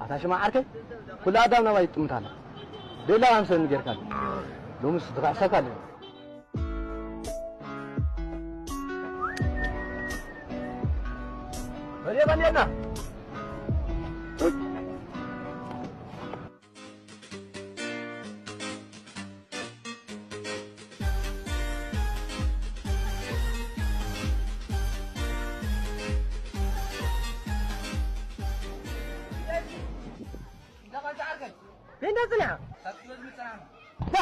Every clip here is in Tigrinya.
ኣታ ሽማ ዓርከይ፣ ኩሉ ኣዳም ናባይ ትጥምት ኣላ። ደላ ኣምሰል ጌርካ ኣሎ። ሎምስ ዝኽዕሰካ ኣሎ። በል የቐንየልና። ቤንዳ ጽንዓ። ዳ፣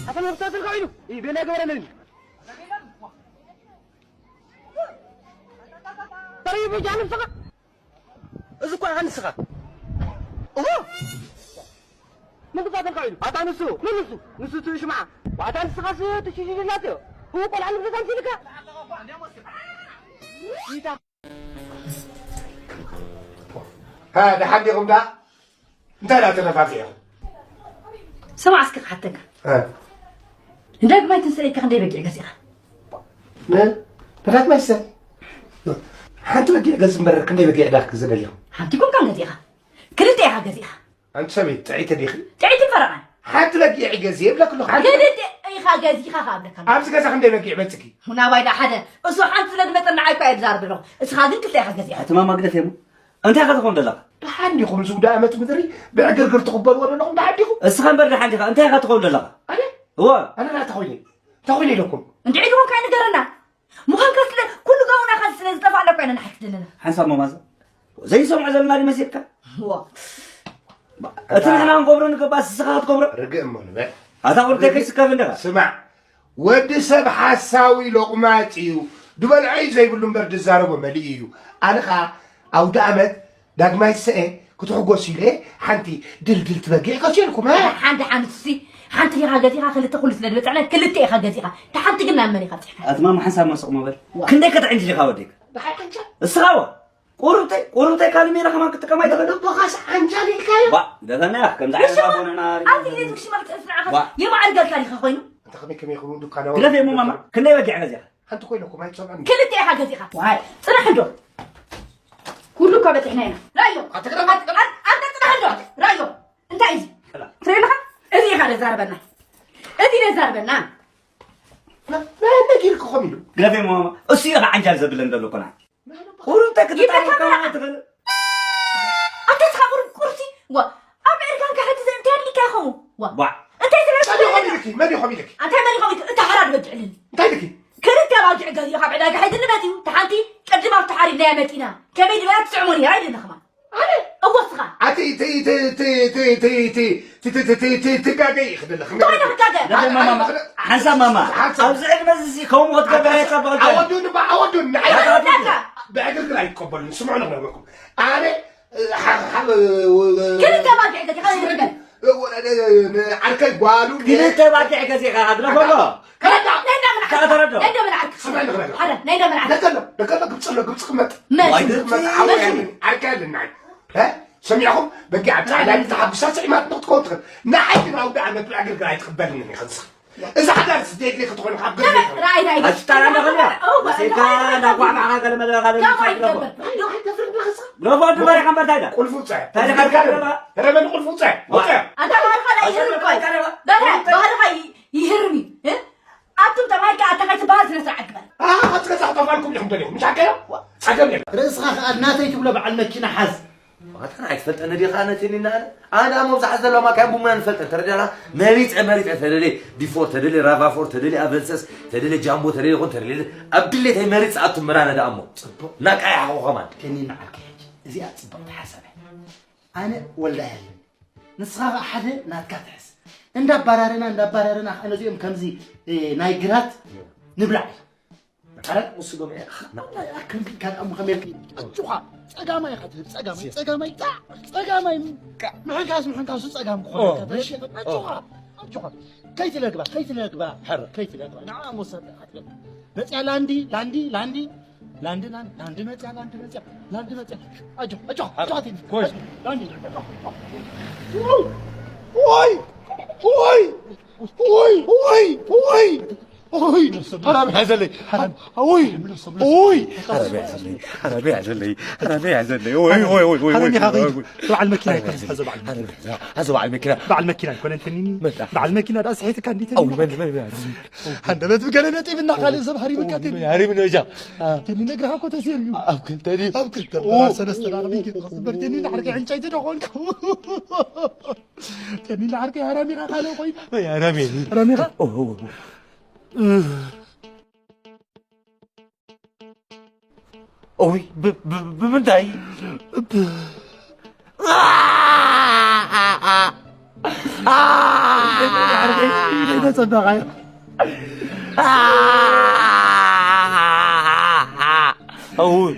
ኣታ መብታ ትልካ ኢሉ። ኢ፣ ቤንዳ ገበረለኒ። ተሪቡ ጃንም ስኻ። እዚ እኮ ኣንስኻ። ኦሆ! ምን ትዛተልካ ኢሉ? ኣታ ንሱ፣ ምን ንሱ? ንሱ ትሽምዓ። ኣታ ንስኻስ ትሽሽሽላት እዮ። ህው ቆልዓ ንብረት ኣምሲልካ? ሃ፣ ደሓን ዲኹም ደኣ? እንታይ ደኣ ተነፋፊዕኹም? ስማዕ እስኪ ክሓተካ። እ። ንዳግማይ ትንሳኤ ኢልካ ክንደይ በጊዕ ገዚእኻ? ምን? ንዳግማይ ትንሳኤ? ሓንቲ በጊዕ ገዝ እምበር ክንደይ በጊዕ ደኣ ክትገዝእ ደሊኹም? ሓንቲ ኮንካን ገዚእኻ። ክልተ ኢኻ ገዚእኻ። ኣንቲ ሰበይቲ ጥዕይቲ ዲኺ? ጥዕይቲ ፈረቓን። ሓንቲ በጊዕ ገዝ ይብለክ ኣለኹ። ሓንቲ ክልተ ኢኻ ገዚእኻ ከኣብለካ ኣለኹ። ኣብዚ ገዛ ክንደይ በጊዕ መጽኪ? ናባይ ደኣ ሓደ። እሱ ሓንቲ ስለ ዝመጸ ንዓይ እኳ እየ ዝዛረብ ዘለኹ። እስኻ ግን ክልተ ኢኻ ገዚእኻ። ኣቲ ማማ ግደፍ እሞ። እንታይ ኢኻ ትኸውን ዘለኻ? ደሓን ዲኹም ዝውዳ ኣመት ምድሪ ብዕግርግር ትቕበልዎ ዘለኹም ደሓን ዲኹም? እስኻ እምበር ደሓን ዲኻ? እንታይ ኢኻ ትኸውን ዘለኻ? ኣነ? እወ። ኣነ ደኣ እንታይ ኮይነ? እንታይ ኮይነ ኢለኩም? እንድዒ ድኹም ካይ ንገረና። ምዃንካ ስለ ኩሉ ጋውናኻ ስለ ዝጠፋእና እኮ ኢና ንሓትት ዘለና። ሓንሳብ መማዘ ዘይሰምዖ ዘለና ድዩ መሲልካ? ዋ። እቲ ንሕና ክንገብሮ ንገባእ እስኻ ክትገብሮ? ርግእ እሞ ንበል። ኣታ ቁርተይ ከይስከፍ እንደኻ። ስማዕ፣ ወዲ ሰብ ሓሳዊ ሎቕማጽ እዩ። ድበልዖ እዩ ዘይብሉ እምበር ድዛረቦ መሊኡ እዩ። ኣነ ኸኣ ኣውደ ኣመት ዳግማይ ሰኤ ክትሕጎስ ኢለ ሓንቲ ድልድልቲ በጊዕ ከሲልኩም፣ እ? ሓንቲ ሓንቲ ሲ፣ ሓንቲ ኢኻ ገዚእኻ፣ ክልተ ኩሉ ስለ ዝበጽዕና፣ ክልተ ኢኻ ገዚእኻ። እታ ሓንቲ ግን ናብ መን ኢኻ ኣብጺሕካ? ኣቲ ማማ ሓንሳብ መሰቕ መበል። ዋ። ክንደይ ከተዕንጅ ኢኻ ወዲካ? ደሓይ ሓንቻ። እስኻ ዋ። ቁሩብተይ፣ ቁሩብተይ ካልሜራ ከማን ክትጥቀም ኣይትኽእል? ልቦኻስ ዓንጃል ኢልካዮ? ዋ፣ ደፈና ኢኻ፣ ከምዚ ዓይነት ውሽማ፣ ኣቦነና ኣቲ ኣሪና። ኢለ ትግሽማ ክትጽንዓኻ። ዋ። የማዕርገልካ ዲኻ ኮይኑ? ኣንታ ከመይ ከመይ ይኸውን ዱካና ግደፍ ወዲ እሞ ማማ፣ ዱካና። ክንደይ በጊዕ ገዚእኻ? ሓንቲ ኮይነኩም ኣይትሰምዑን። ክልተ ኢኻ ገዚእኻ። ዋይ። ጽናሕ እንዶ። ኩሉ እኮ በጺሕና ኢና። ራዮ። ኣትግረፍ፣ ኣትግረፍ። ኣን-፣ ኣንተ ጽናሕ እንዶ። ራዮ። እንታይ እዩ? ሰላም። ትርኢ ኣለኻ? እዚ ኢኻ ዘዛርበና። እዚ ዘዛርበና። ና-፣ ና-፣ ነጊርኩኹም ኢሉ። ግደፍ እሞ ማማ። እሱ እዩ ዓንጃል ዘብለን ዘሎ እኮ ንዓይ። ቁሩብ እንታይ ክትጣረፍ ይበቃ። ከማን ትኽእል? ኣታ እስኻ ቁሩብ ቁርሲ፣ ዋ፣ ኣብ ዕርጋን ካሕቲ ዘ-፣ እንታይ ኣድሊካ ይኸውን? ዋ። ዋ። እንታይ ስለ መን ይኾን ኢልኪ? መን ይኾን ኢልኪ? ኣንታይ መን ይኸውን ኢልኪ? እታ ሓራድ በጅዕልን። እንታይ ኢልኪ? ክልተ ባጅዕ ገዚኡ ካብ ዕዳጋ ሒዝኒ መጺኡ፣ እታ ሓንቲ ቅድም ኣብቲ ሓሪድናያ መጺና። ከመይ ዝበላ ትስዕሞ ነይራ ኢለኒ ከማን። ኣነ? እወ እስኻ። ኣቲ፣ እቲ፣ እቲ፣ ትጋገ ኢኺ ዘለኺ። እንታይ ኢኻ ትጋገ? ደደ ማማ፣ ሓንሳብ ማማ፣ ሓንሳብ። ኣብዚ ዕድመ እዚ ከምኡ ክትገብር ኣታ፣ ኣየጸብቐልካን። ኣወዱኒ፣ ባ-፣ ኣወዱኒ፣ ንዓይ ኣታ፣ ኣወዱኒ። ኣታ። ብዕግርግር ኣይትቀበሉኒ። ስምዑኒ ክነግረኩም። ኣነ፣ እ፣ ሓ-፣ ሓ-፣ እ፣ እ፣ ክልተ ባጊዕ ገዚእኻ ይርገም። እ፣ እ፣ እ፣ ዓርከይ ጓሉ ክልተ ባጊዕ ገዚእኻ ግደፎ ኣሎ። ከረዳ። ናይ እንዳ ምን ዓርከ? ከረዳ። ናይ እንዳ ምን ዓርከ? ስምዕኒ ክነግረኩም። ሓደ፣ ናይ እንዳ ምን ዓርከ? ደገሎ፣ ደገሎ፣ ግብፂ ኣሎ፣ ግብፂ ክመጥ። መን? ዋይ፣ ግብፂ ክመጥ። ዓወይ፣ ዓርከይ ኣለኒ። እ? ሰሚዕኹም? በጊዕ ኣብ ጻዕዳ ኢሉ ተሓጒሳ ስዒማትና ክትከውን ትኽእል። ንዓይ ግን ኣውደ ኣመት ብዕግርግር ኣይትቕበልንን ኢኻ ንስኻ። እዛ ሓዳር ስደት ኢኻ ትኾን ካብ ገዛ ኢኻ። ራእይ፣ ራእይ። ኣስታራ እንዳኸልያ። እወ፣ መሴካ እወ፣ እንዳጓዕ ማዕኻ ገለ መለ ገለ ጋማ መለ ይገበር። ገለ። ዶ-፣ ኣይተፍርድ ንኽስኻ። ዶ ፎርድ በሪኻ እምበር ታይዳ? ቁልፉ ውፅአ። ታይዳ ካብ ገባ? ረመን ቁልፉ ውፅአ። ዋ። ውፅአ። ኣታ ባህርኻ ላይ ይህርም እኮ። ታይዳ? በረ፣ ባህርኻ ይ-፣ ይህርም እዩ። እ? ኣቱም ተባሂልካ ኣታ ከይትበሃል ስነ ስርዓት ግበር። ኣሃ፣ ካብዚ ገዛ ክጠፋልኩም ኢኹም ደሊኹም። ምሽ ሓቀዮ? ዋ። ጸገም የለን። ርእስኻ ኸኣ ናተይ ትብሎ በዓል መኪና ሓዝ። ኣታ ኣይትፈልጠኒ ዲኻ ነቲ ኒና ኣነ? ኣነ ደኣ መብዛሕትኡ ዘለዋ ማካይን ቡሙና ንፈልጠን። ተረዲእኻ? መሪጸ፣ መሪጸ፣ ተደልየ ዲፎር፣ ተደልየ ራቫፎር፣ ተደልየ ኣቨንሰስ፣ ተደልየ ጃምቦ፣ ተደልየ ይኹን፣ ተደልየ ኣብ ድሌተይ መሪጸ ኣቱም ምራነ ደኣ እሞ። ጽቡቕ። ናቃ ይሓኹ ከማን። ከኒና ዓርከይ ሕጂ። እዚኣ ጽብቕቲ ሓሳብ እያ። ኣነ ወልዳይ ኣለኒ። ንስኻ ኸኣ ሓደ ናትካ ትሕዝ። እንዳባራረና፣ እንዳባራረና ኸኣ ነዚኦም ከምዚ፣ እ፣ ናይ ግራት ንብላዕ። ኣረ፣ ንሱ ገምዒ። ኣረ፣ ከምዚ ኢልካ ደኣ እሞ ከመይ ኢልካ? ኣጆኻ፣ ጸጋማይ ኢኻ ትህብ፣ ጸጋማይ፣ ጸጋማይ፣ ጻዕ፣ ጸጋማይ። ምሕንካስ፣ ምሕንካሱ ጸጋም ክኾነካ። ኦ፣ ተሸይጠ፣ ኦ። ኣጆኻ፣ ኣጆኻ። ከይትለግባ፣ ከይትለግባ፣ ሕር። ከይትለግባ። ንዓ እሞ ሰብ ኢኻ ትለግባ። መጽያ ላንዲ፣ ላንዲ፣ ላንዲ። ላንድ፣ ላንድ፣ ላንድ መጽያ፣ ላንድ መጽያ፣ ላንድ መጽያ። ኣጆ፣ ኣጆ፣ ኣጆ፣ ኣጆ፣ ኣጆ፣ ጎሽ። ላንድ። ወይ፣ ወይ፣ ወይ፣ ወይ፣ ወይ። ኦይ፣ ሓራም ያዘለይ። ሓራም። ኦይ፣ ኦይ። ሓራም ያዘለይ። ሓራም ያዘለይ። ሓራም ያዘለይ። ኦይ፣ ኦይ፣ ኦይ፣ ኦይ፣ ሓራም ኦይ፣ ኢኻ ኦይ፣ ከይድ። ኦይ። በዓል መኪና ይኮን ዝሓዞ በዓል መኪና። ሓራም ያዘ-፣ ሓዞ በዓል መኪና። በዓል መኪና ይኮን እንተኒ። መጣ። በዓል መኪና ዳ ስሒትካ እንዴት ኦይ፣ ተኒ? መን፣ መን፣ መን? ሃንደበት ብገለ ነጢብና ካልእ ሰብ ሃሪምካ ተኒ። ሃሪም ነው እዛ። ተኒ ነግረኻ እኮ ተሴርዩ። ኣብ ክልተ ድዩ? ኣብ ክልተ ኦ። ሰለስተ ዳርቢ ክጽበር ተኒ ንዓርከይ ዕንጨይቲ ዶ ኾንካ? ተኒ ንዓርከይ ሃራሚኻ ካልእ ኮይና። ወይ ሃራሚ። ሃራሚኻ? ኦ፣ ኦ፣ ኦ። እህ። ኦይ፣ ብ-፣ ብ-፣ ብምንታይ? ብ-፣ ተጸበቓዮ። ኦይ።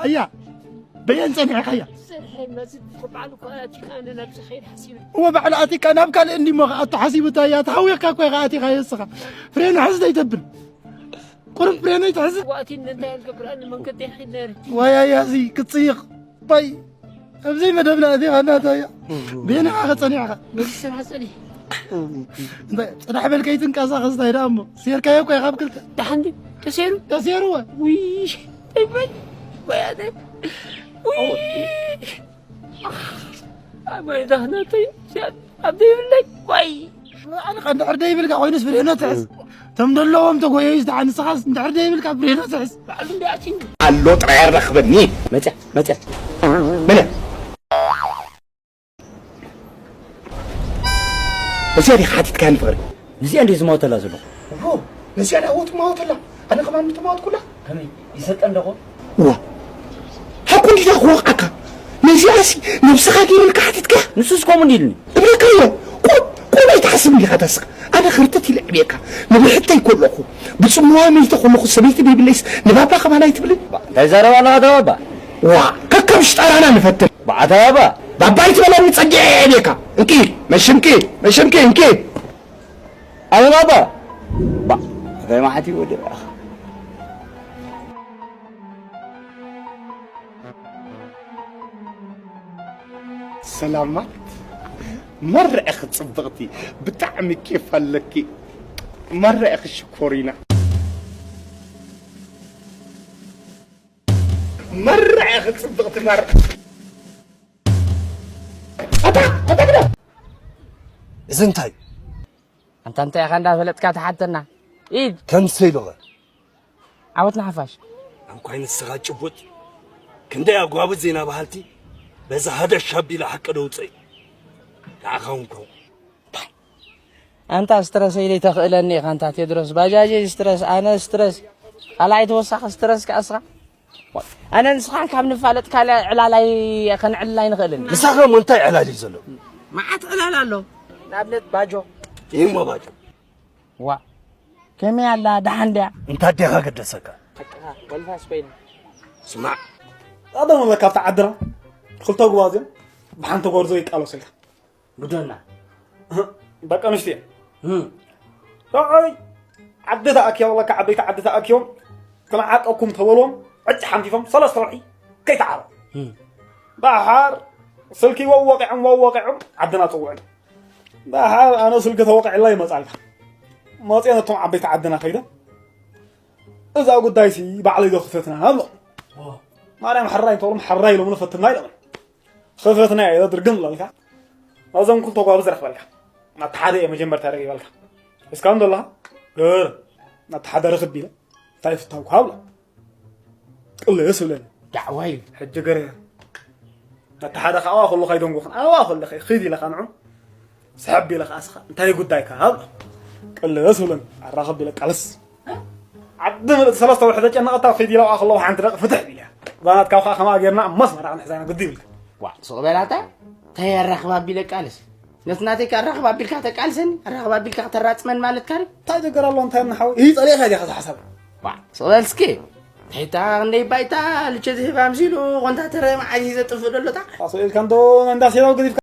ኣያ፣ በየን ጸኒዕካያ? ዝሰርሐ መዚ ብባዕሉ እኮ ኣቲካ ኣነ ናብዚ ከይድ ሓሲበ። እወ፣ ባዕሉ ኣቲካ ናብ ካልእ እንዲሞ ከኣ ኣተሓሲቡ እታ እያ፣ ተሃዊኽካ እኮ ኢኻ ኣቲኻዮ እስኻ። ፍሬኑ ሕዝ ዘይተብል። ቁሩብ ፍሬኑ ይትሕዝ። ዋእቲን እንታይ ዝገብር ኣነ መንገዲ ይኸይድ ነይረ። ዋይ፣ ኣያ፣ እዚ ክትጽይቕ። ባይ፣ ኣብዚ መደብና ኣቲኻ እናታያ። በየን ኢኻ ጸኒዕካ? መዚ ሰብ ሓጸሊ። እንታይ፣ ጽናሕ በል ከይትንቀሳቐስ እንታይ ደኣ እሞ። ሴርካዮ እኮ ኢኻ ኣብ ክልተ። ደሓን ድዩ? ተሴሩ? ተሴሩ እወ። ውይ፣ ተይበል። ወይ ኣነ። ውይ። ኣቦይ ዳህነተይ፣ ኣብ ዘይብለይ፣ ዋይ። ኣነ ኸ እንድሕር ደይብልካ ኮይኑስ ፍሬኖ ትሕዝ። እቶም ደለዎም ተጎየዩ ዝተሓንስኻስ እንድሕር ደይብልካ ፍሬኖ ትሕዝ። ባዕሉ እንዲኣትዩ። ኣሎ ጥራይ ኣረኽበኒ። መጽያ፣ መጽያ። መነ? እዚኣ ዲኻ ሓቲትካኒ ፍቕሪ? ንዚኣ እንድዩ ዝማወተላ ዘለኹ። ዎ፣ ነዚኣ ዳ ወት ማወተላ። ኣነ ከማን ምተማወትኩላ። ከመይ? ይሰልጠን ዶ ኾን? ዋ። ሃኩ እንዲዳ ክወቕዓካ። ነዚኣሲ ነብስኻ ገይሩልካ ሓቲትካ? ንሱስ ከምኡ እንዲሉኒ። እብለካ እዮ። ቁም፣ ቁም ኣይትሓስብ እንዲኻ ታስቕ። ኣነ ክርተት ኢለ ዕብየካ። ንብሕተይ ከለኹ፣ ብጽምዋ መይተ ከለኹ ሰበይቲ ደይብለይስ ንባባ ከማን ኣይትብልን? እንታይ ዛረባ ኣለኻ ኣታ ባባ? ዋ፣ ከከም ሽጣራና ንፈትን። ዋ፣ ኣታ ባባ። ባባ ኣይትበለኒ ጸጊዐ እየ ዕብየካ። እንኪ፣ መሽምኪ፣ መሽምኪ፣ እንኪ። ኣበባባ! ባ፣ እንታይ መዓት እዩ ወዲ? ሰላማት፣ መርዕኺ ጽብቕቲ፣ ብጣዕሚ ኬፍ ኣለኪ። መርዕኺ ሽኮሪና። መርዕኺ ጽብቕቲ መርዕ። ኣታ፣ ኣታ ግዳ። እዚ እንታይ? ኣንታ እንታይ ኢኻ እንዳፈለጥካ ትሓተና? ኢድ። ከምሰ ኢሉኸ? ዓወት ንሓፋሽ። ኣንኳይ ንስኻ ጭቡጥ። ክንደይ ኣጓብዝ ዜና በሃልቲ በዛ ሃደሽ ኣቢላ ሓቂ ደውፀይ። ንዓኻ እውን ከምኡ። ኣንታ ስትረሰይ ዘይተኽእለኒ ኢኻ ኣንታ ቴድሮስ። ባጃጀይ ስትረስ፣ ኣነ ስትረስ። ካልኣይ ተወሳኺ ስትረስ ከኣ እስኻ። ኣነ ንስኻን ካብ ንፋለጥ ካልእ ዕላል ኣይ-፣ ከነዕልል ኣይንኽእልን። ንስኻ እሞ እንታይ ዕላል እዩ ዘሎ? መዓት ዕላል ኣሎ። ንኣብነት ባጆ። ይህሞ ባጆ። ዋ። ከመይ ኣላ? ደሓን ድያ? እንታ ኣዴኻ ገደሰካ? ሓቅኻ፣ ወልፋስ ኮይና። ስማዕ። ኣደ መለካ ኣብታ ዓድና ክልተ ጉባዝዮም ብሓንቲ ጎርዞ ይቃለሱ ኢልካ። ግዶና። ደቂ ኣንስትዮ። እም። ሰብኣይ ዓዲ ተኣኪቦም፣ ለካ ዓበይቲ ዓዲ ተኣኪቦም፣ ክነዓቀኩም ተበልዎም፣ ዕጭ ሓንፊፎም፣ ሰለስተ ወርሒ ከይተዓረቑ። እም። ደሓር ስልኪ ወወቂዖም፣ ወወቂዖም፣ ዓድና ጽውዑ። ደሓር ኣነ ስልኪ ተወቂዕላ ይመጻልካ። መጽየ ነቶም ዓበይቲ ዓድና ከይደ፣ እዛ ጉዳይሲ ባዕለይ ዶ ክፈትና እብሎም። ማርያም ሕራይ እንተብሎም፣ ሕራይ ኢሎምኒ ፈትና ኢሎምኒ። ክፈትና እየ ድርግም እብለልካ። ናብዞም ክልተ ጓብዝ ረኽበልካ። ናቲ ሓደ እየ መጀመርታ ረኺበልካ። እስካብ እንዶ ኣለኻ? ገር። ናቲ ሓደ ርኽብ ኢለ። እንታይ ፍታውካ እብሎ። ቅልስ እብለኒ። ዳዕዋ እዩ። ሕጂ ገር እየ። ናቲ ሓደ ከዓ ኣዋ ከለኻ ኣይደንጎኽን። ኣዋ ከለኻ ኺድ ኢለኻ ንዑ። ስሕብ ኢለ ከዓ እስኻ እንታይ ጉዳይካ እብሎ። ቅልስ እብለኒ። ኣራኽብ ኢለ ቃልስ። ዓዲ ምልእቲ ሰለስተ ወርሒ ተጨነቐታ፣ ኺድ ኢላ ኣብኣ ከለኹ ሓንቲ ደቂ ፍትሕ ኢላ። እዛ ናትካ ከኣ ከምኣ ጌርና ኣብ መስመር ኣቕንሕ ዛይና ግዲ ይብልካ። ዋ፣ ስቕ በላታ፣ እንታይ ኣራኽብ ኣቢለ ቃልስ? ነቲ ናተይ ከ ኣራኽብ ኣቢልካ ተቃልሰኒ? ኣራኽብ ኣቢልካ ከተራጽመኒ ማለትካ ድዩ? እንታይ ደገር ኣሎ፣ እንታይ እናሓወ? ይህ ጸሊእካ ዲኻ ዝሓሳብ? ዋ፣ ስቕ በል እስኪ። እንታይ እታ ክንደይ ባይታ፣ ልቸ ዝህብ ኣምሲሉ፣ ኮንታ ተረ መዓዝ እዩ ዘጥፍእ ደሎ እታ? ኣስበ ኢልካ እንዶ እንዳ ሴራው ገዲፍካ